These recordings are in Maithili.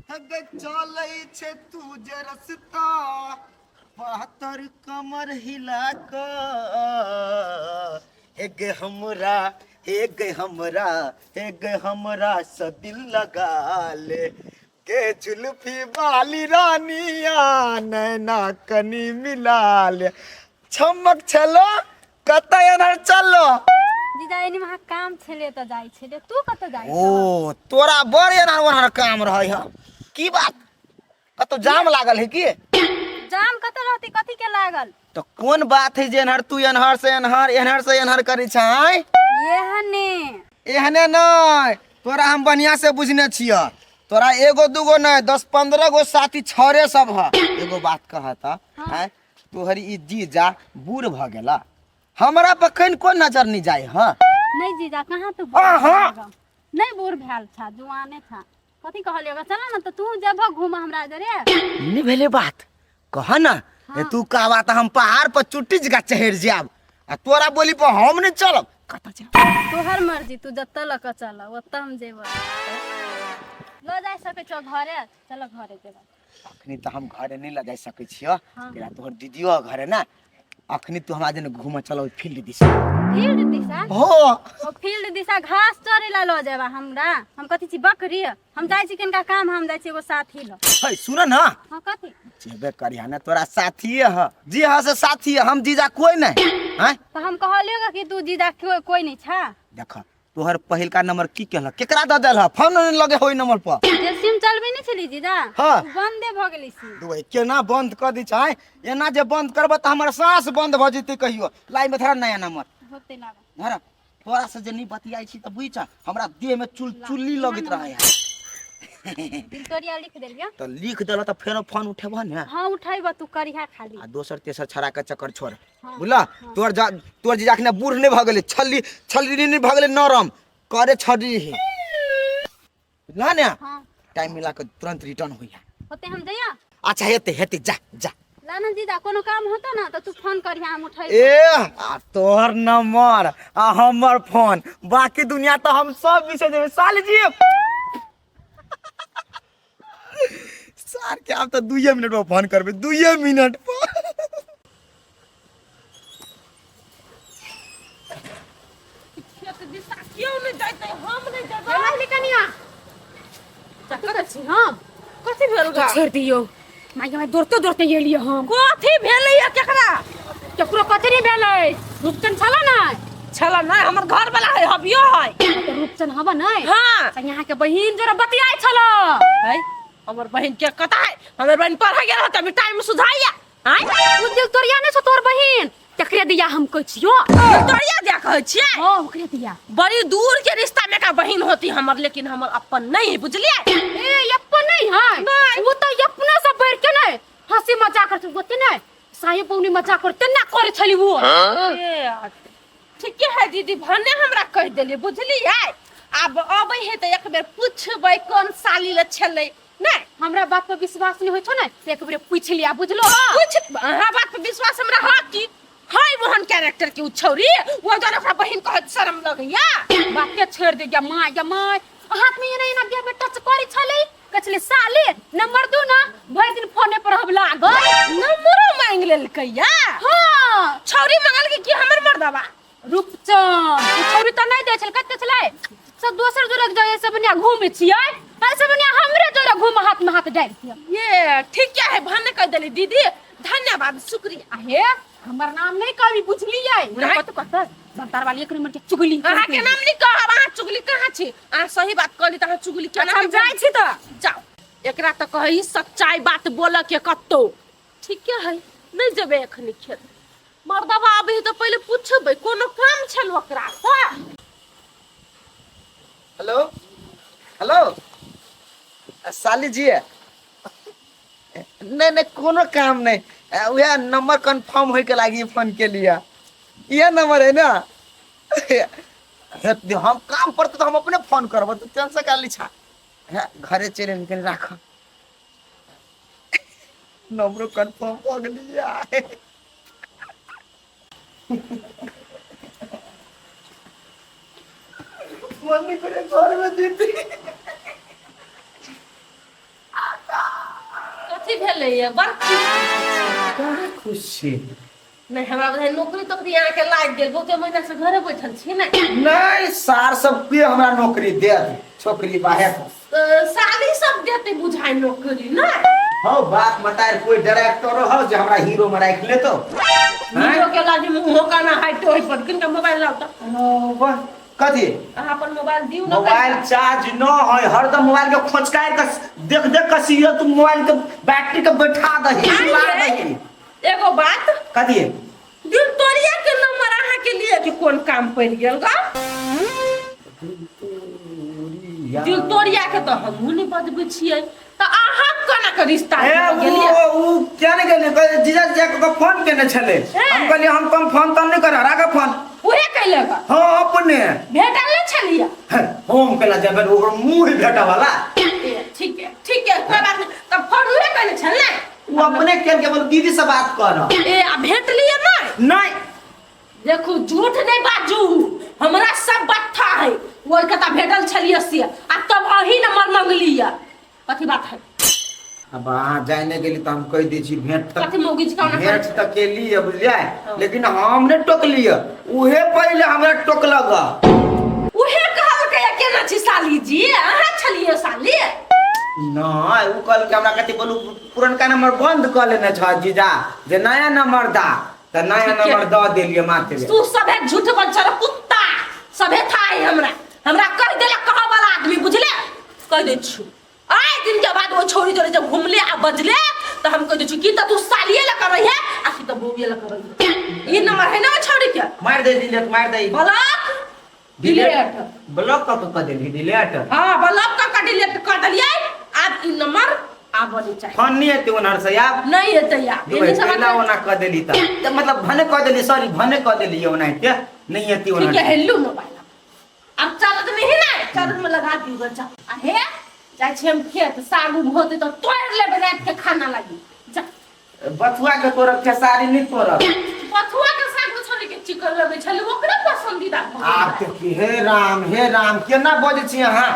हगे चलै छै तू जे रस्ता पातर कमर हिला क हे गे हमरा, हे गे हमरा, हे गे हमरा से दिल लगा ले गे जुल्फी वाली रानिया, नैना कनी मिला ले। छमक छलो कतऽ एनहर चलो। जीजा, एनी वहाँ काम छले तऽ जाइ छले, तू कतऽ जाइ? ओ तोरा बड़ एनहर ओनहर काम रहै ह, की बात? कतौ जाम लागल है की? जाम कतऽ रहती, कथी के लागल? तो कोन बात है जे एनहर तू एनहर से एनहर, एनहर से एनहर करै छै? एहने एहने नहि, तोरा हम बढ़िया से बुझने छिय। तोरा एगो दूगो नहि, 10-15 गो साथी छौरे सब ह। एगो बात कहत हैं, तोहर ई जीजा बूढ़ भ गेला, हमरा पर कनि कोन नजर नहीं जाय ह? नहीं जीजा, कहाँ तू बूढ़ अहाँ! भेल? नहीं बूढ़ भेल छा, जुआने छा। कथी कहलियो? चल ना तऽ तू जब घूम हमरा जरे। नहीं भेले बात, कह ना। हाँ। तू कहबा तऽ हम पहाड़ पर चुट्टी जगह चढ़ि जायब आ तोरा बोली पर हम नहीं चलब। कतऽ जायब? तोहर मर्जी, तू जतऽ लऽ कऽ चल ओतऽ हम जेबऽ। लऽ जा सकै छौ घरे, चल घरे जेबऽ। अखनी तऽ हम घरे नहीं लऽ जा सकै छियौ। हाँ। तेरा तोहर दीदियो घरे ना। अखनी तू हमरा जेने घूमऽ चल फील्ड दिस। फील्ड दिशा? हो। ओ फील्ड दिशा घास चरे ला लऽ जेबा हमरा? हम कथी छी, बकरी? हम जाइ छी कनिका काम, हम जाइ छी एगो साथी लऽ। है सुन ना। हाँ, कथी? जेबे करिहा ने, तोरा साथी है जी, हाँ से साथी है, हम जीजा कोई नहीं हैं। तऽ हम कहलियो कि तू जीजा कोई कोई नहीं छा। देख, तोहर पहिलका नंबर की कहलक, केकरा दऽ देल फोन नहीं लगे होई नंबर पर? जे सिम चलबे नहीं छली जीजा। हाँ। उ बंदे भऽ गेलै सिम। दुबई केना बंद कऽ दै छै? एना जे बंद करब तऽ हमर साँस बंद भऽ जेतै कहियो। लाइन में धरा नया नंबर। होते लागल। धरा। तोरा से जे नहीं बतियाई छी तऽ बुझ, हमरा देह में चुलचुल्ली लगैत रहै है। दिलतोरिया लिख देलियो। तऽ लिख देल तऽ फेरो फोन उठेबह ने? हाँ उठेबह, तू करिहा खाली। आ दोसर तेसर छड़ा के चक्कर छोड़। हाँ। बुझल? तोर जा तोर जीजा अखने बूढ़ नहीं भऽ गेलै, छल्ली छल्ली नहीं भऽ गेलै, नरम करे छड़ी है, बुझल ने? हाँ। टाइम मिला के तुरंत रिटर्न होइया। होते, हम जइया। अच्छा हेते हेते, जा जा। लाना जीजा, कोनो काम होता ना तऽ तू फोन करिहा, हम उठेबो। ए आ तोहर नंबर आ हमर फोन, बाकी दुनिया तो हम सब बिसरि जेबै। साली जी, सार के आब तऽ 2 मिनट पर फोन करबै, 2 मिनट पर। खेत दिशा क्यों नहीं जाते? हम नहीं जेबै। लागली कनिया। कतऽ छी हम? कथी भेल गा? छोड़ि दियौ माय माय, दौड़ते दौड़ते एलियै हम। कथी भेलै या केकरा? केकरो कथी नहि भेलै। रूपचन छल ने? छल नहि, हमर घर वाला है, हबियो है। तऽ रूपचन हब नहि? हाँ। तऽ यहाँ के बहिन जरा बतियाइ छल। है हमर बहिन के कता है? हमर बहिन पढ़ गेल होते, अभी टाइम सुझाइया आय। ओ दिल तोरिया नहि छौ तोर बहिन, तकरे दिया हम कहै छियौ। तोरिया दिया कहै छियै? हाँ, ओकरे दिया। बड़ी दूर के रिश्ता में का बहिन होती हमर, लेकिन हमर अपन नहीं है, बुझलियै? ए अपन नहीं है? नहीं। वो तो अपना से बढ़ के नहीं हंसी मजाक करते होते, नहीं साये पौनी मजाक करते ना करे छली वो। ए, ठीके है दीदी, भने हमरा कहि देलियै, बुझलियै? आब अबै है तऽ एक बेर पुछबै कोन साली ले छलै नहीं। हमरा बात पर विश्वास नहीं होइ छौ ने, से एक बेर पूछ लिया, बुझलो? पूछ, अहाँ बात पर विश्वास हमरा ह की है ओहन कैरेक्टर के उ छौरी, वो जन ओकरा बहिन कहत शरम लगैया। बात के छोड़ दे। गे माय गे माय, हाथ में एना एना देह में टच करी छलै, कहै छलै साले नंबर दू ना, भरि दिन फोने पर हम लागल। नंबरो मांगि लेलकै या? हाँ। छौरी मंगल की हमर मर्दबा? रूपचंद। ओ छौरी तऽ नहि दै छलै, कते छलै सब दोसर जोड़े जाय सब बढ़िया घूमै छियै, ऐसे बढ़िया हमरे जोड़े घूम, हाथ में हाथ डालि दियौ। ये ठीक क्या है, भने कह देली दीदी, धन्यवाद, शुक्रिया। आहे हमर नाम नहि कहबी, बुझलियै? नहि। कत कत संतार वाली एक नंबर के चुगली। अहाँ के नाम नहीं कहब। अहाँ चुगली कहाँ छी? अहाँ सही बात कहली तऽ अहाँ चुगली केना? अच्छा, हम जाइ छी तऽ। जाओ, एकरा तऽ कही सच्चाई बात बोलऽ के कतौ। ठीके है, नहीं जेबै एखनी खेत। मर्दबा आबै है तऽ पहिले पूछबै कोनो काम छल ओकरा से। हेलो हेलो, साली जी। नहीं नहीं, कोनो काम नहीं, वह नंबर कंफर्म होय के लागी फोन के लिए। यह नंबर है ना? हम काम पड़ते तो हम अपने फोन करब, तू टेंशन का ली छा। घरे चले निकल, राख, नंबर कंफर्म हो गेलिया। मम्मी करे घर में दीदी। भेलैया बड़ खुश कहाँ खुश छी? नहीं, हमरा बुझाइ नौकरी तोकरी अहाँके लागि गेल, बहुते महीना से घरे बैठल छी ने। नहीं, सार सब के हमरा नौकरी देत छोकरी बाहे। साली सब देते बुझाइ नौकरी ना। हो बात बताए, कोई डायरेक्टर हो जे हमरा हीरो में राख लेतो? हीरो के लाजी मुंह काना हाइट होई पर किनका मोबाइल लाउ त। वाह, कथी? अहाँ अपन मोबाइल दिउ ना। मोबाइल चार्ज न है, हरदम मोबाइल के खोचकाय के देख देख के सीरियल, तू मोबाइल के बैटरी के बैठा दही, मार दही। एगो बात। कथी? दिल तोरिया के नंबर अहाँ के लिए कि कोन काम पड़ि गेल गा? दिल तोरिया के तऽ हमहूँ नहि बजबै छियै, तऽ अहाँ कोना के रिश्ता ए भऽ गेलियै? उ उ क्या नहीं गेलै, कहै जीजा जी के फोन केने छलै। हे। हम कहलियै हम कम फोन तोन नहीं कर, हरा के फोन। उहे कैलक? हाँ, अपने। भेटल नहि छलियै? हे, हम केला जेबै ओकर मुंह ही भेटा वाला। ए, ठीक है ठीक है, कोई बात नहीं। तब फोन उहे कैले छल ने? वो अपने केल के बोल दीदी से बात कर। ए, आ भेटलियै नहि? नहीं। देखू, झूठ नहीं बाजू, हमरा सब बात था है। ओहि कता भेटल छलियै से, आ तब अही नंबर मंगलियै, कथी बात है? अब अहाँ जाय नहीं गेली तऽ हम कहि दै छी भेंट तक। कथी मौगी जी कौना? भेंट तऽ केली है, बुझलियै? हाँ। लेकिन हम नहि टोकलियै, उहे पहिले हमरा टोकलक। उहे कहलकै केना छी साली जी, अहाँ छलियै साली? नहि, ओ कहलकै हमरा कथी बोलू, पुरनका नंबर बंद कऽ लेने छ जीजा, जे नया नंबर दा, तऽ नया ठीक है। नंबर दऽ देलियै मात्र। तू सभे झूठ बजल कुत्ता सभे था है। हमरा हमरा कह देला कह वाला आदमी, बुझले? कह दै छु, आइ दिन के बाद वो छोरी जोरे जब घुमले आ बजले तो हम कह दै छु कि त तू सालिए ल कर रही है आ कि त बौए ल कर रही है। ई नंबर है ना वो छोरी के? मारि दे, डिलीट मारि दे। Block delete. ब्लॉक कऽ कऽ देली डिलीट? हाँ, ब्लॉक कर के डिलीट कर देलियै। आब ई नंबर आब नहीं चाहिए। फोन नहीं एते ओनहर से आब? नहीं एते यार। दू केना ओना कऽ देली तऽ मतलब भने कऽ देली, सॉरी, भने कऽ देली ओनाहिते, नहीं एते ठीक ओनहर है। से। हेलो, मोबाइल अब चार्ज नहीं है ना, चार्ज में लगा दियो बच्चा। आ हे, जाइ छी हम खेत, साग उग होते तो तोड़ लेबै रात के खाना लागी। जा। बथुआ के तोड़ब, खेसारी नहीं तोड़ब। पथुआ के साग छोड़ी के चिकन लगै छलै, ओकरे पसंदीदा भऽ गेल। आब देखी, हे राम हे राम, केना बजै छी अहाँ?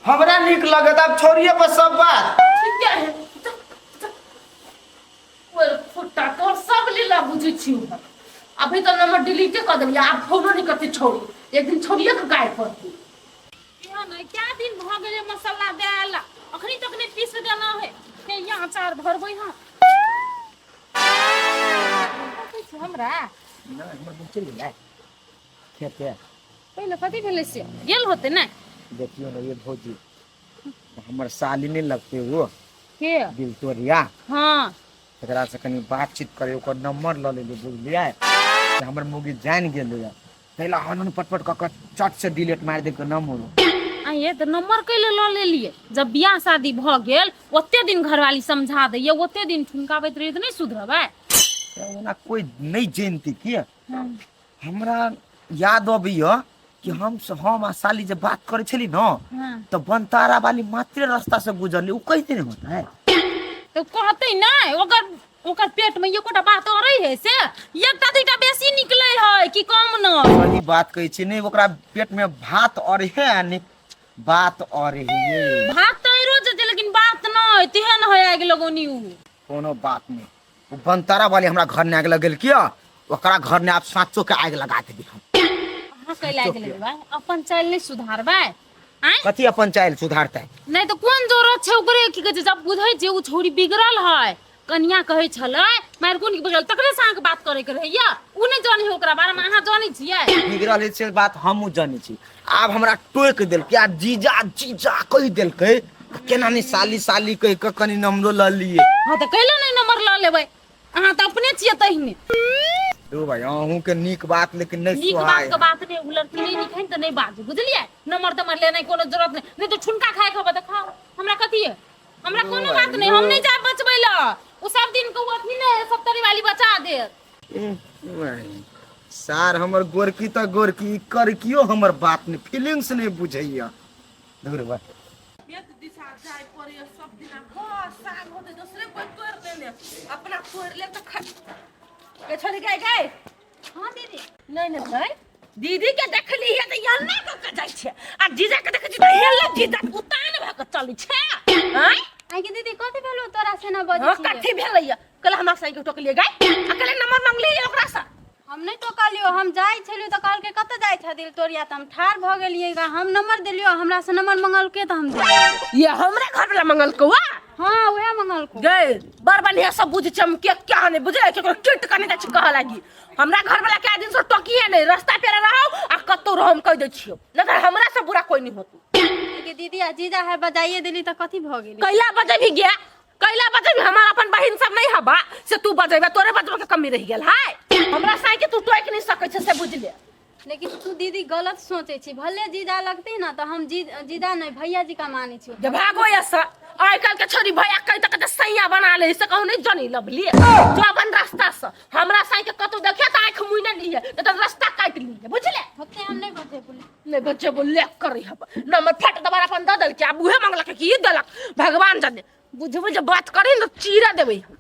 हमरा नीक लगत, आब छोड़िए पर सब बात। ठीक है, जा, जा। ओए फुट्टा, तोर सब लीला बुझै छी हम। अभी तो नंबर डिलीटे कर देलियै, आब फोनो नहीं करते छोड़ी, एक दिन छोड़िए के गायब कर दी। इहो नहि क्या दिन भऽ गेलै मसाला देल, अखनी तक नहि पीस देना है। हे, यहाँ अचार भरबै हम। कथी छै हमरा? नहि, हमर बुक चलि गेलै खेते। पहिले कथी भेलै से गेल होतै ने? देखियौ ने ये भौजी, हमर साली नहि लगतै वो? के? दिल तोरिया। हाँ। एकरा से कनि बातचीत करे, ओकर नंबर लऽ लेलियै, बुझलियै? जे हमर मौगी जानि गेलै, ताहि ला हन पटपट कऽ कऽ चट से डिलीट मारि देलकै नंबर। आ ये तऽ नंबर कैले लऽ लेलियै? जब बियाह शादी भऽ गेल, ओते दिन घरवाली समझा दैया, ओते दिन ठुनकाबैत रहियै तऽ नहि सुधरबै? तऽ ओना कोइ नहि जानतै किया। हमरा याद अबैया कि हम आ साली जे बात करै छली न, तऽ बनतारा वाली मात्रे रास्ता से गुजरली, ओ कहिते नहि होता है। तऽ कहतै नहि? ओकर ओकर पेट में एकोटा बात अरै है से एकटा दुईटा बेसी निकले है कि कम न? सही बात कहै छी। नहि, ओकरा पेट में भात और है आ नहि बात और है। भात तऽ अरो जेतै, लेकिन बात नहि, तेहन है आगि लगौनी उ। कोनो बात नहीं, ओ बनतारा वाली हमरा घर ने आगि लगेल किया, ओकरा घर ने आब साँचो के आगि लगा देबी हम। अहाँ कैला आगि लगेबै? अपन चालि नहि सुधारबै आँय? कथी अपन चालि सुधारतै? नहि तऽ कोन जरूरत छै ओकरे? की कहै छै, जब बुझै छै ओ छौड़ी बिगड़ल है, कनिया कहै छलै मारि कोन बिगड़ल, तकरे से अहाँके बात करे के रहैया? उ नहि जानै है ओकरा बारेमे, अहाँ जानै छियै। बिगड़ल है से बात हमहूँ जानै छी। आब हमरा टोकि देलकै आ जीजा जीजा कहि देलकै, आ केना नहि साली साली कहि कऽ कनि नम्बरो लऽ लियै। हँ, तऽ कैला नहि नंबर लऽ लेबै? अहाँ तऽ अपने छियै तहिने। दू भाई, अहूँके नीक बात लेकिन नहि नीक बात सोहाय। के बात नहि, उ लड़की नहि नीक है ने तऽ नहि बाजू, बुझलियै? नंबर तम्बर लेनाइ कोनो जरूरत नहि, नहि तऽ ठुनका खाय के होबे तऽ खाओ, हमरा कथी है? हमरा कोनो बात नहि। हम नहि जायब बचबै लए, ओ सब दिन के ओ अथी नहि सप्तरी वाली बचा देत। सार हमर गोरकी तऽ गोरकी, करकियो हमर बात नहि, फीलिंग्स नहि बुझैया। धुर बा। खेत दिशा जाय पड़ैया सब दिना। बस साग होते दोसरे कोई तोड़ देने, अपना तोड़ ले तऽ खा के छोड़ी गए गए। हाँ दीदी। नहीं नहीं भाई, दीदी के देखली है तऽ एना कऽ के जाइ छै, आ जीजा के देखै छी तऽ हेला जीजा उतान भऽ के चलै छै। आँय? आइ के दीदी कथी भेलो तोरा से ना बजै हाँ छियै? कथी भेलैया कल हमरा साइकिल टोकलिए गाय अकेले नंबर मांगलिए ओकरा से। हम नहि टोकलियो, हम जाइ छलियो तऽ कहलकै कतऽ जाइ छथिन तोरिया, तऽ हम ठाढ़ भऽ गेलियै गा, हम नंबर देलियो, हमरा से नंबर मंगलकै तऽ हम देलियै। ये हमरा घर वाला मंगलकौ आ? हाँ उएह मंगलकौ। गए बड़ बढ़िया सब बुझ चमके क्या नहीं बुझे केकरो किट कने जाइ छै कहऽ लागी। हमरा घर वाला के दिन से टोकिए नहीं, रास्ता पे रहो आ कतौ रहो हम कह दै छियो, नहीं तऽ हमरा से बुरा कोई नहीं होतू। के दीदी आ जीजा है बजाइए देली तऽ कथी भऽ गेली? कैला बजेबी गे, कैला बजेबी? हमार अपन बहिन सब नहीं हबा से तू बजेबे, तोरे बजबे के कमी रह गेल है। हमरा साई के तू टोक नहीं सकै छै से बुझ ले। लेकिन तू दीदी गलत सोचे छी, भले जीजा लगती ना तऽ हम जीजा नहीं भैया जी का माने छी। जे भागो ऐसा आइ काल्हि के छोरी भैया कहि तक सैया बना ले से कहूँ नहीं जनी लवली जो अपन रास्ता से हमरा साई के कतौ देखे तऽ आँखि मुइने लिए नहीं तऽ रास्ता काटि लिए बुझले। होते हम नहीं बचे बोले। नहीं बचे बोले करी हब नंबर फट दबारा अपन दऽ देलकै, आब उहे मंगलक कि ई देलक भगवान जाने। बुझबै जे बात करी ने चीरा देबै हम।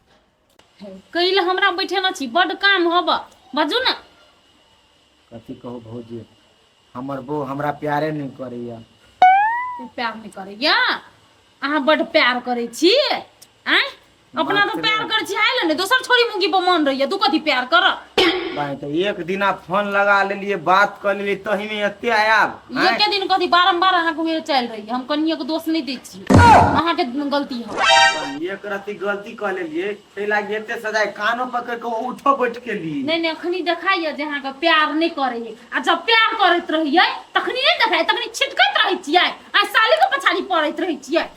कैल हमरा बैठे न छी बड काम हब, बाजू ना। कथी कहू भौजी, हमर बो हमरा प्यारे नहीं करैया। प्यार नहीं करैया? अहाँ बड प्यार करै छी आँय? अपना तो प्यार करै छी आयल ने दोसर छोरी मुगी पर मन रहैया, तू कथी प्यार कर? भाई तो एक दिना फोन लगा लेलिए बात कर लेलिए तही में एते आयब। एके दिन कथी बारम्बार अहाँके उहे चलि रही, हम कनियो के दोष नहीं दै छी, अहाँके गलती है। एक रति गलती कर लेलिए तै लागी एते सजाय कानो पकड़ के उठो बैठ के ली। नहीं नहीं अखनी देखाइए जे अहाँके प्यार नहीं करैए, आ जब प्यार करैत रहियै तखनी नहीं देखाइ, तखनी छिटकैत रहै छियै आ साली के पछाड़ी पड़ैत रहै छियै।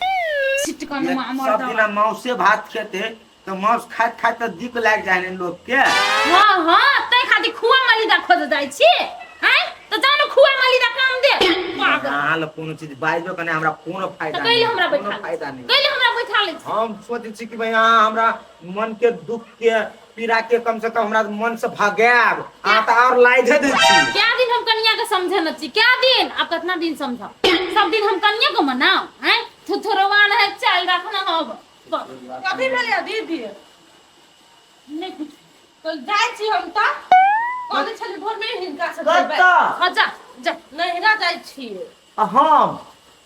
छिटकन सब दिना मांसे भात खेते तो मांस खाइत खाइत तो दिक लाग जाए ने लोग के। हाँ हाँ तै खातिर खुआ मलिदा खोज जाइ छी आँय, तो जानो खुआ मलिदा काम दे। पागल। अहाँ लग कोनो चीज बाजबो कने हमरा कोनो फायदा तऽ कैले नहीं, हमरा कोनो बैठा फायदा नहीं। कैले हमरा बैठा ले छी? हम सोचै छी कि भाई अहाँ हमरा मन के दुख के पीड़ा के कम से कम हमरा मन से भगायब, अहाँ तऽ और लाइधे दै छी। क्या दिन हम कनिया के समझे न छी, क्या दिन अब कितना दिन समझाओ, सब दिन हम कनिया को मनाओ हैं? थुथुरवान है चाल रखना होब। कथी भेलै दीदी? नहीं कुछ। तो जाइ छी हम तऽ कहने छली भोर में हिनका से जेबै। कतऽ? हाँ जा जा नैहरा जाइ छी। आ हम?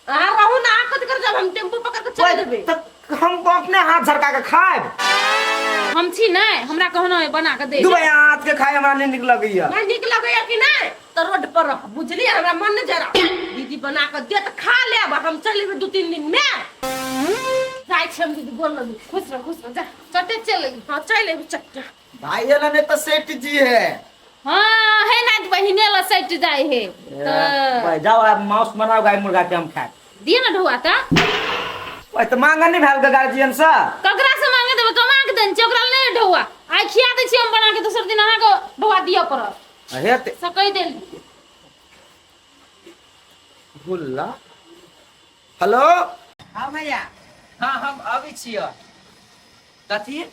अहाँ रहू ना, अहाँ कथी कर जाब, हम टेम्पू पकड़ के चलि जेबै। तऽ हम अपने हाथ झरका के खायब। हम छी नहीं, हमरा कहना है बना के दे। दू भाई हाथ के खाय हमरा नहीं नीक लगैया। नहीं नीक लगैया कि नहीं तऽ रोड पर रह बुझलियै, हमरा मन नहीं जरा दीदी बना के दे तऽ खा लेब, हम चलि जेबै 2-3 दिन में। जाइ छी हम दीदी, गोर लगै। खुश रह खुश रह, जा चटे चल। हाँ चलि एबै चटे। भाई एला नहीं तो सेठ जी है। हाँ है ना बहिने ला सेठ जाए है। ए, भाई जाओ आप मांस बनाओ गाय मुर्गा के हम खाए। दिए ना ढुआ ता। ओए तो मांगा नहीं भेल गार्जियन से। ककरा से मांगे देबे, कमा के देन छी ओकरा ले ढुआ। आइ खिया दै छी हम बना के, दोसर दिन अहाँ के ढुआ दिअ पड़त। अहे ते सकई देल। गुल्ला। हेलो। हाँ भैया, हाँ हम अबै छियै। कथी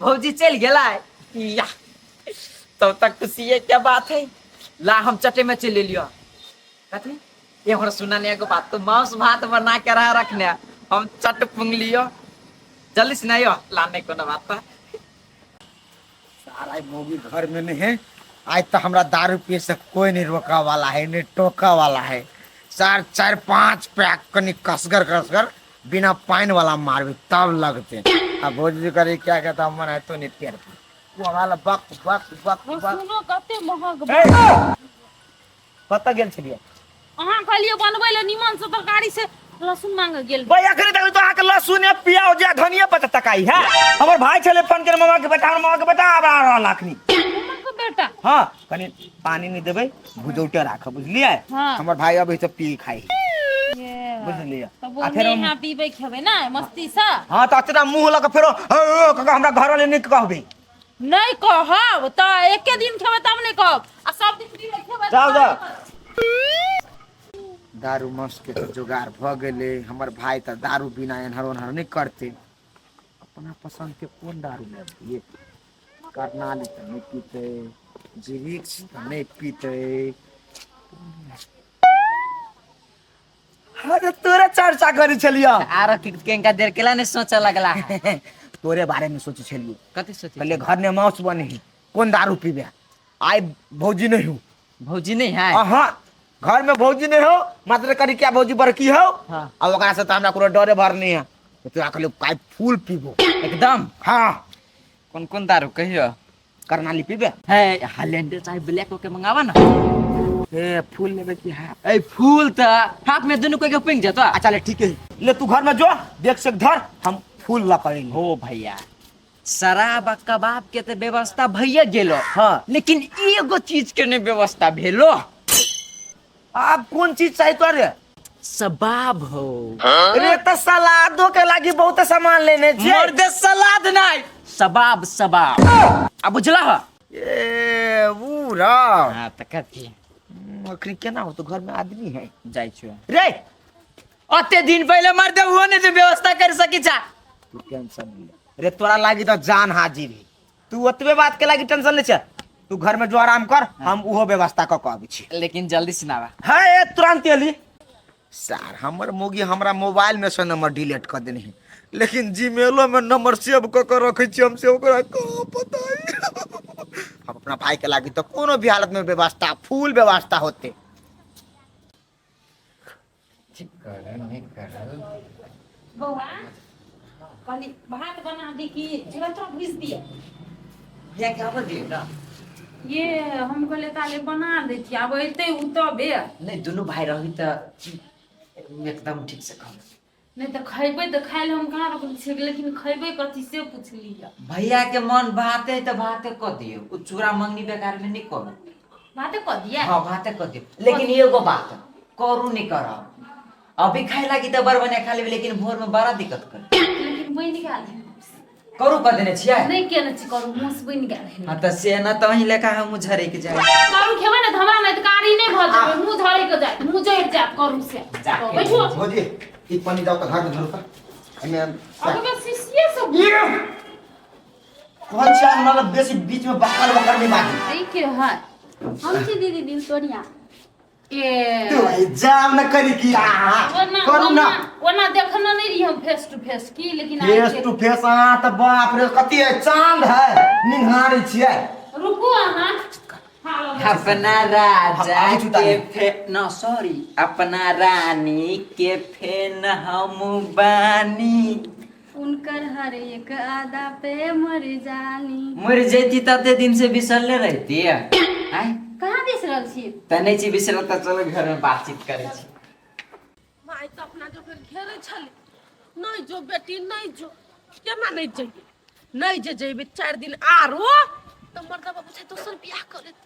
भौजी चलि गेलै? या तब तक खुशिये क्या बात है, ला हम चटे में चलि एलियो। कथी एहर सुना ने एगो बात, तो मांस भात बना के रह रखने हम चट पुंग लियो, जल्दी सुनाइयो। ला नहीं कोनो बात। सारा मौगी घर में नहीं है आज, तो हमरा दारू पिए से कोई नहीं रोका वाला है नहीं टोका वाला है। 4-4-5 पैक कनी कसगर कसगर बिना पानी वाला मारबी तब लगते। अब भौजी करे क्या कहता मन है तो नहीं पेड़ वो हमारा बक बक बक बक। सुनो कते महग। कतऽ गेल छलियै? अहाँ कहलियै बनबै लए निमन से तरकारी से लहसुन मांगे गेल। भाई अखनी तक तो अहाँके लहसुन प्याज या धनिया पत्ता तकाई है। हमर भाई छलै फोन केने मामा के बेटा, हमर मामा के बेटा आब आ रहल अखनी। मामा के बेटा? हाँ कनी पानी नहीं देबै, भुजौटे राखब बुझलियै। हाँ। हमर भाई अबै से पी खाई बुझलियै। तब आ फेर यहाँ पीबै खेबै ना मस्ती से। हाँ तऽ अतरा मुँह लऽ के फेरो काका हमरा घर वाले नहीं कहबै। नहीं कहब तऽ एके दिन खेबै तब नहीं कहब, आ सब दिन पीबै खेबै। जाओ जाओ। दारू मांस के तऽ जोगाड़ भऽ गेलै। हमर भाई तऽ दारू बिना एन्हर ओन्हर नहीं करते। अपना पसंद के कोन दारू लेबै? करनाली तऽ नहीं पीते, जिरिक्स तऽ नहीं पीते। अरे तोरे चर्चा करै छलियो। आरो केनका देर केला नहीं सोचे लगला है। तोरे बारे में सोचे छलियो। कथी सोचे? कहलिए घर में मांस बने है, कोन दारू पीबे? आइ भौजी नहीं हूँ। भौजी नहीं है? हाँ घर में भौजी नहीं हो, मात्र करी क्या भौजी बड़की हो। हाँ। आ ओकरा से तो हमरा कोनो डरे भर नहीं है। तोरा कहलियो काय फूल पीबो। एकदम। हाँ। कौन कौन दारू कहियो? करनाली पीबे? है हालैंडर चाहे ब्लैक होके मंगावा ना। ए फूल लेबे की हाफ? ए फूल त हाफ में दोनों कोई के पिंग जाता। अच्छा ले ठीक है, ले तू घर में जो देख से धर, हम फूल ला करेंगे। हो भैया शराब आ कबाब के तो व्यवस्था भैया गेलो। हाँ। लेकिन एगो चीज के नहीं व्यवस्था भेलो। आप कौन चीज चाहिए तोरे? सबाब हो। अरे तो सलादो के लागी बहुत सामान लेने छे। मर्दे सलाद नहीं, सबाब सबाब। अब बुझला हो? ए ऊ रा। हाँ त कथी? अखनी केना हो तो घर में आदमी है। जाइ छियो। रे अते दिन पहले मर्दे हुआ नहीं तो व्यवस्था कर सकी छा। तू टेंशन ले। रे तोरा लागी तो जान हाजिर है, तू ओतबे बात के लागी टेंशन ले छे। तू घर में जो आराम कर, हम उहो व्यवस्था क के आबै छी। लेकिन जल्दी सुनावा। हाँ ए तुरंत एली। सर हमर मोगी हमरा मोबाइल में से नंबर डिलीट कर देने है, लेकिन जीमेलो में नंबर सेव क के रखे छी हम, से ओकरा कहाँ पता है। हम अपना भाई के लागी तो कोनो भी हालत में व्यवस्था फुल व्यवस्था होते। बौआ कहली भात बना दी कि चूड़ा तोड़ा भूज दिए? भैया के आबऽ दियौ ना। ये हम कहले ताले बना दै छी, आब अयतै उ तबे। नहीं दुनू भाई रही त एकदम ठीक से खाओ। नहीं तऽ खैबै तऽ खाइ लए हम कहाँ रोकने छियै, लेकिन खैबै कथी से पुछलियै। भैया के मन भाते है तऽ भाते कऽ दियौ, उ चूड़ा मंगनी बेकार में नहीं करू। भाते कऽ दियै? हाँ भाते कऽ दियौ, लेकिन एगो बात करू नहीं करब। अभी खाए लागी तऽ बड़ बढ़िया खा लेबै, लेकिन भोर में बड़ा दिक्कत कर। लेकिन बनि गेल है। करू कऽ देने छियै? नहीं केने छी करू, मूस बनि गेल है। हाँ तऽ से ना तऽ वहीं लेखा हमहूँ झरकि जाए। करू खेबै ने तऽ हमरा नहि तऽ कारी नहि भऽ जेबै, मुँह झरकि जायत, मुँह जरि जायत करू से। जाके। बैठू। भौजी ई पानी जाओ तऽ घर में धरू तऽ। एमे अगबे शीशिये सब। कहै छियै हमरा लग बेसी बीच में बकल बकल नहीं बाजू। ई के है? हम छी दीदी दिल तोड़िया। ए तू ई जाम न करी की आ ओना करू ना। ओना देखने नहीं रही हम फेस टू फेस की, लेकिन आइ फेस टू फेस अहाँ तऽ बाप रे कथी है चांद है निहारै छियै। रुकू अहाँ। अपना राजा हम आबै छी के फे ना सॉरी अपना रानी के फेन हम बानी, उनकर हर एक आदा पे मर जानी। मर जैती तते दिन से बिसरले रहती आय। कहाँ बिसरल छी? त नहीं छी बिसरल त चलो घर में बातचीत करे छी। माय तऽ अपना जो फिर घेरे छलै, नहीं जो बेटी नहीं जो, केना नहीं जइबे? नहीं जे जइबे 4 दिन आरो तऽ मर्दबा बुझाइ दोसर बियाह कऽ लेतै।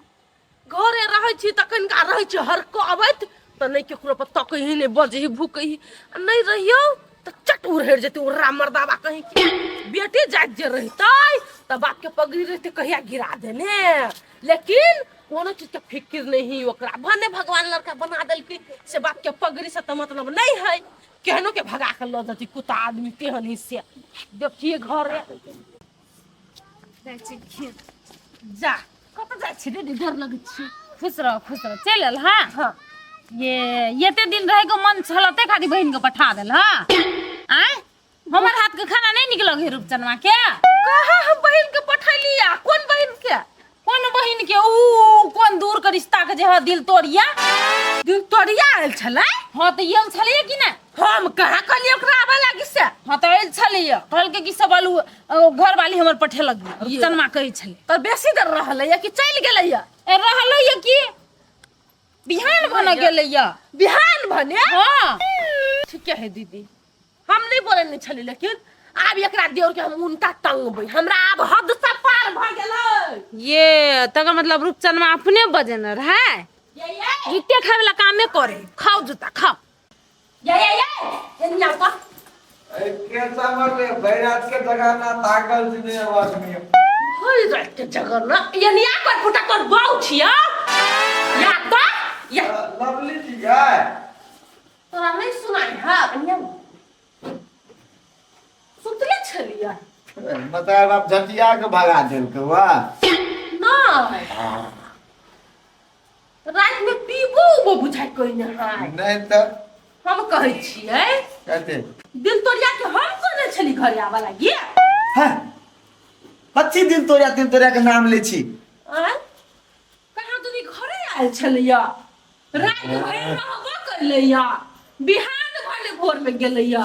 घरे रहै छी तऽ कनिका रहै छी हरकबैत तऽ नहि केकरो पर तकही नहि बजही भुकही, आ नहि रहियौ तऽ चट उड़हरि जेतै उर्रा मर्दाबा कहीं के। बेटी जाइत जे रहितै तऽ बापके पगड़ी रहितै कहिया गिरा देने, लेकिन कोनो चीजके फिक्र नहीं ओकरा। भने भगवान लड़का बना देलकै से बापके पगड़ी से तऽ मतलब नहीं है, केहनो के भगा के लऽ जेतै कुत्ता आदमी तेहन ही से। देखिए घरे जाइ छी खेत। जा कतऽ जाइ छी दीदी? डर लगै छी। खुश रहो खुश रहो। चलि आयल। हाँ हाँ। ये एते दिन रहे के मन छल ते खातिर बहिन के पठा देल। हाँ आय हमर हाथ के खाना नहीं निक लगे रूपचनवा के। कहाँ हम बहिन के पठैली आ? कोन बहिन के? कोन बहिन के? ऊ कोन दूर के रिश्ता के जे ह दिल तोड़िया। दिल तोड़िया आयल छलै? हाँ तऽ आयल छलैया कि नहि? हम कहाँ कहलियै ओकरा आबऽ लागी से? हाँ तऽ आयल छलैया, कहलकै कि सब आलू घर वाली हमर पठेलक। रूपचनवा कहै छलै। तऽ बेसी देर रहलैया कि चलि गेलैया? ए रहलैया कि बिहान भने गेलैया। बिहान भने? हाँ। ठीके है दीदी, हम नहीं बोले नहीं छली, लेकिन आब एकरा देवर के हम उनटा टंगबै, हमरा आब हद से पार भ गेलै। ये तकर मतलब रूपचनवा अपने बजेने रहै। जूते खाए वाला कामे करे। खाओ जूता खाओ। ये ये ये एनिया पर के समर रे बैरात के जगाना ताकल छी नहीं आवाज में। होय रात के जगना एनिया पर फुटा तोर बाऊ छिया या तो या लवली जी गाय तोरा नहीं सुनाई है एनिया सुतले छलिया। मतलब आप झटिया के भगा देलकै वाह। नहीं रात में पीबो उबो बुझाइ कोई नहीं है। नहीं तऽ हम कहै छियै कथी दिल तोड़िया के हम कोने छली घरे आबऽ लागी? हाँ कथी दिल तोड़िया दिल तोड़िया के नाम लै छी? आँय? कहाँ दुनी घरे आयल छलैया, राति भरि रहबो कयलैया, बिहान भले भोर में गेलैया।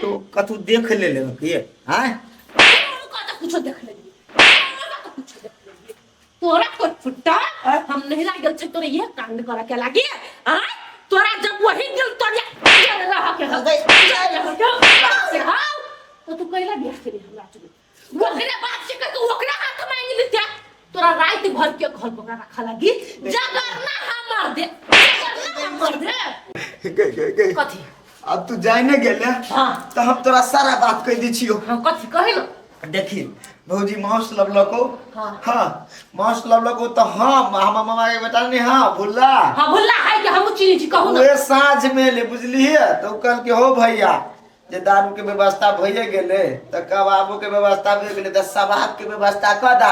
तो कतहु देख ले ले की आँय? कतऽ कुछो देख लेलियै, कतऽ कुछो देख लेलियै। तोरा कोई फुट्टा हम नहीं लागल छै तोरे ये कांड करे के लागी आय? तोरा जब वही दिल तोरे जल रहा के हो गई, जल रहा के हो से हां तो तू कैला बियाह केली हमरा चुनी ओकरे बाप से कह के ओकरे हाथ मांग लेते। तोरा रात भर के घर ओकरा रखा लागी जगरना हमर दे, जगरना हमर दे। गई गई गई। कथी? अब तू जाय ने गेले। हाँ। तो हम तोरा सारा बात कह दी छियो। हाँ, कथी कहे ना? देखी भौजी मांस लबलको। हाँ। हाँ, मांस लबलको तो हाँ हम मामा के बेटा नहीं। हाँ भुल्ला। हाँ भुल्ला है कि हम चीनी छी कहू ना। उहे साँझ में ले बुझली है तो कल के हो भैया जे दारू के व्यवस्था भइए गेले त कबाबो के व्यवस्था भइए गेले त सबाब के व्यवस्था क दा।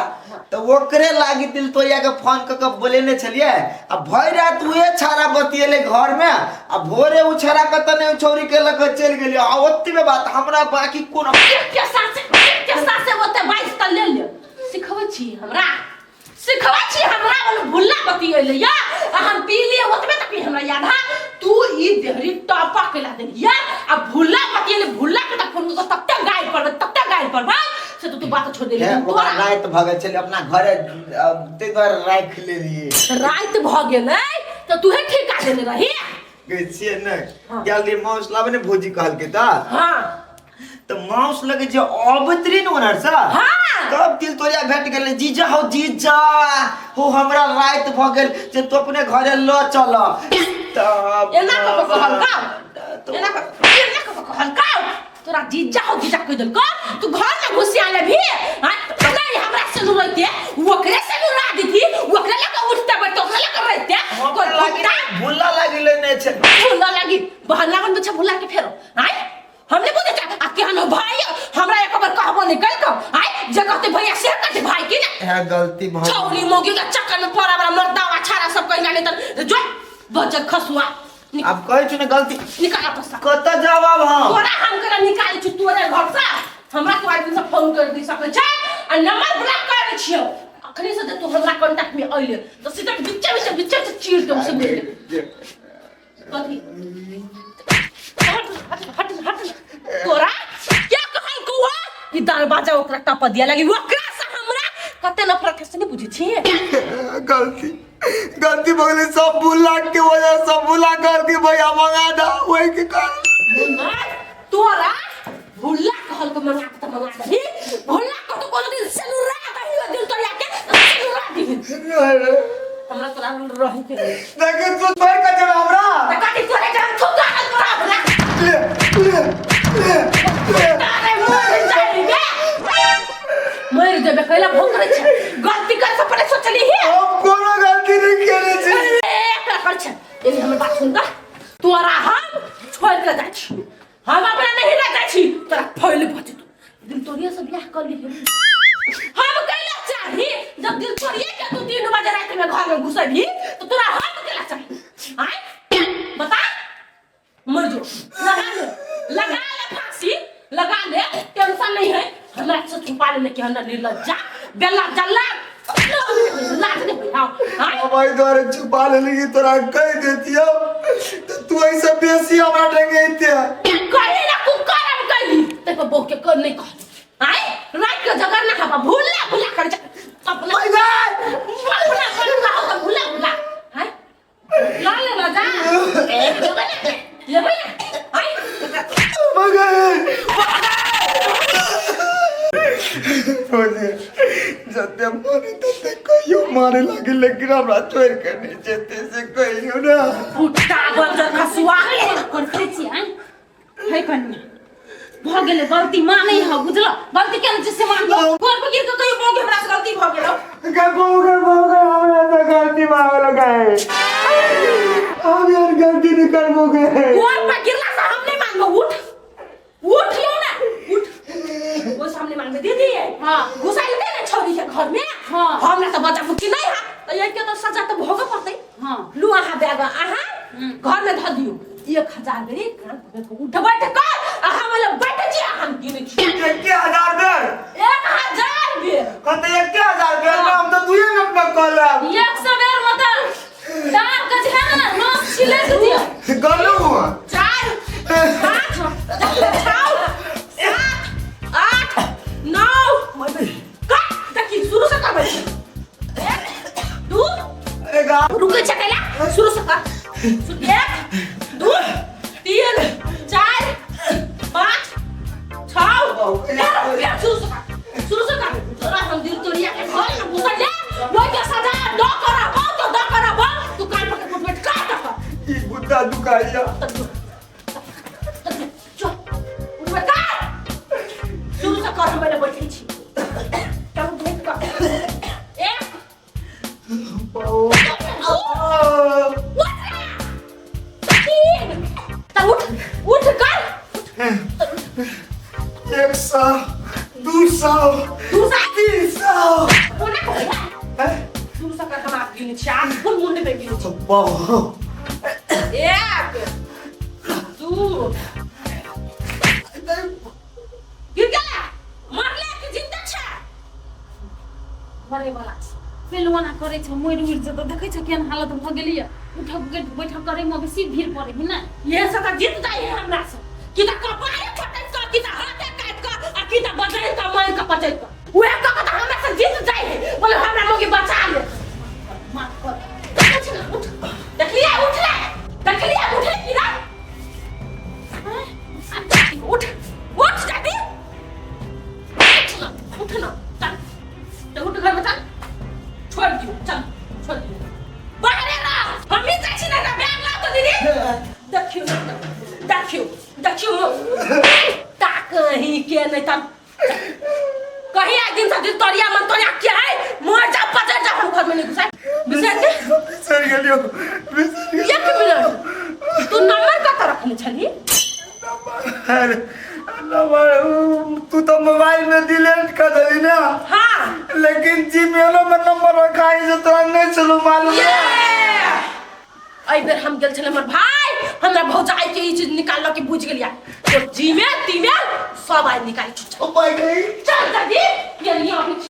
तो ओकरे लागी दिल तोरिया के फोन क के बोलेने छलिए आ भरि रात उहे छाड़ा बतियेले घर में आ भोरे उ छाड़ा कत ने छौरी के लग चलि गेलिए आ ओतबे बात हमरा बाकी कोनो के सासे के सासे ओते 22 त ले ले। सिखबै छी हमरा, सिखबै छी हमरा वाला भुल्ला बतियेले या आ हम पी लिए ओतबे तक हमरा याद है। तू ई देहरी टपा के ला देलिया आ भुल्ला बतियेले भुल्ला के त फोन क तत्ते गाय पड़बे, तत्ते गाय पड़बे से तो तू बात छोड़ देली। हे, तोरा ओकरा राति भऽ गेल छलै अपना घरे ताहि दुआरे राखि लेलियै। राति भऽ गेलै तऽ तूहे ठेका देने रही। गै छियै ने। हाँ। गेल रहियै माउस लाबे ने भौजी कहलकै तऽ। हाँ। तऽ माउस लगे जे अबैत रही ने ओनहर से। हाँ। तब तिल तोरिया भेट गेलै जीजा हो जीजा हो हमरा राति भऽ गेल जे तू अपने घरे लऽ चल। तब एना कऽ कऽ कहलकौ? एना कऽ, एना कऽ कऽ कहलकौ? तोरा जीजा हो जीजा कहि देलकौ? तू घर में घुसिया लेबही? हाँ? नहीं, हमरा से लड़ैते, ओकरे से लड़ा देती, ओकरे लग उठते बैठते, ओकरे लग रहते। हमरा कोई लागी कुत्ता? भुल्ला लागिले नहि छै। भुल्ला लागी, बहला बनबै छै भुल्ला के फेरो। आँय? हमने बोले था, आ केहन हो भाई, हमरा एक बार कहबो नहीं कल कहो। आँय? जे कहते भैया से कहते भाई की ना? है गलती भऽ गेल। छौरी मौगी के चक्कर में पड़ा बड़ा मर्दावा छाड़ा सब कहीं नहीं तर जो बजर खसुआ। अब कहै छु ने गलती। निकाल पैसा। कतऽ जाब आब हम? तोरा हम करा निकालै छु तोरे घर से। हमरा तो आइ दिन से फोन कर दी सकै छै आ नंबर ब्लॉक कर दै छियौ। अखनी से जे तू हमरा कांटेक्ट में अइले त सीधा बिच्चे बिच्चे बिच्चे बिच्चे चीर देबौ से बुझले। कथी? हट, हट, हट, हट। तोरा क्या कहल कौआ? ई दरवाजा ओकरा टप दिया लगी ओकरा से हमरा कते नफरत है से नहीं बुझै छी। गलती गलती भऽ गेलै सब भुला के वजह सब भुला कर के भैया मंगा दा वही के कारण। तोरा भुला कहल के मंगा के त मंगा दही, भुला के तो कोनो दिन सेनुरा दही ओ दिन तोरा के सेनुरा दही। हमरा तोरा रही के नहीं। देखी तू तोड़ के जेबे हमरा। त कथी तोरे के हम थुका के तोरा हमरा। ले, ले, ले, ले। अरे मर जाई गे। मर जेबे कैला भोग करै छै। गलती करे से पहिले सोचली ही। हम कोनो गलती नहीं केने छी। ए, एकरा कर छै। एनी हमर बात सुन त। तोरा हम छोड़ के जाइ छी। हम अपना नहीं लऽ जाइ छी। तोरा फैल भऽ जेतौ। दिल तोरिए से बियाह कर ली। हम कैला चाही जब दिल तोरिए के तू 3 बजे रात में घर में घुसबही तो तोरा हम कैला चाही? आय बता। मर जो। लगा ले, लगा ले फांसी, लगा ले, टेंशन नहीं है। हमरा से छुपा लेने के हमरा निर्लज्जा बेला जल्ला लाज नहीं होई। हाँ? हमारी द्वारे छुपा लेली कि तोरा कह देतियो तो तू ऐसे बेसी हमरा ढंगेते। कही ना कुकरम कही ते को बहू के कर नहीं कह। आय रात के जगह ना हवा भूला भूला कर जा अपना my God. अपना कर ना हो भूला भूला। हाय ला ले ना जा। लेबै ना, लेबै ना। आय मगर जते मारे तते कहियो मारे लागे लेकिन हमरा छोड़ के नहीं जेते से कहियो ना। फुट्टा बजर खसुआ। करते छी आँय? हे कन्या भऽ गेलै गलती मानै हौ बुझल? गलती केने छी से मान। गोर पर गिर के कहियो बहू के हमरा से गलती भऽ गेलौ। गए बहू गए बहू गए हमरा से गलती भऽ गेलौ गए। हम यार गलती नहीं करबो गए। गोर पर गिरला से हम नहीं मानबो। उठ उठ लो ना उठ। वो सामने मांगबे दीदी। हाँ। घुसाइल दे ने छौरी के घर में। हाँ। हमरा तऽ बच्चा बुच्ची नहीं है तऽ एक के तऽ सजा तऽ भोगऽ पड़तै। हाँ। लू अहाँ बैग अहाँ घर में धऽ दियौ। 1000 बेरी कान पकड़ के उठ बैठ कर अहाँ मतलब बैठ छी हम गिनै छी। 1000 बेर? 1000 बेर। कते 1000 बेर? हम तऽ 2 मिनट में कऽ लेब। 100 बेर मतलब दाँत के जे है ना नस छिलैत दियौ। गलू। 4 5 6 एक दू तीन चारि पाँच छओ शुरू से कर शुरू से कर तोरा हम दिल तोड़िया के घर में घुसल ले ओइ के सजा दो करबो तो दो करबो तू कान पकड़ के बैठ का तक ई गुद्दा दुखाइया चल उठ बैठ कर शुरू से कर हम पहिले बैठै छी चल उठ बैठ कर एक तीन चल उठ उठ कर 100 200 200 300 कोना कहै 200 कर हम आप गिनै छी आब फुल मुंड पे गिनै छी एक दू गिर गेला मरले कि जिंदा छै मरे वाला पेलुआ ना करे छै मरि उरि जेतौ देखै छ केहन हालत भऽ गेलैया उठक बैठक करे मे बेसी भीड़ पड़े है ना ये सब तऽ जीत जाइ है हमरा से कि तऽ कपारे फटैत कऽ कि तऽ हाथे काटि कऽ आ कि तऽ बजरि कऽ मारि कऽ पचैत कऽ उएह कऽ कऽ तऽ हमरा से जीत जाइ है बोले हमरा मोगी बचा ले माफ कर देखै छी ने उठ देखलियै उठले देखलियै उठले कि ना उठ उठ जाती उठ ना उठ ना चल चल उठ घर में चल छोड़ दियो चल छोड़ दियो बाहरे रह हम ही जाइ छी ना बैग ला तो दीदी देखियो देखियो देखियो ता कहीं के नहीं तब कहीं एक दिन से दिल तोरिया मन तोरिया के है मर जा पचर जा हम घर में नहीं घुसाए बिसर के बिसर गेलियो बिसर गेलियो एक मिनट तू नंबर कत रखने छली अरे नंबर तू तो मोबाइल में डिलीट कर देली ना हाँ लेकिन जीमेलो में नंबर रखा है जो तोरा नहीं चलो मालूम है एहि बेर हम गेल छलै हमर भाई हमरा भौजाई के ई चीज निकालल के बुझि गेलिया तो जीमेल तीमेल सब आइ निकालि ओ भाई गई चल दादी गेलियै अभी।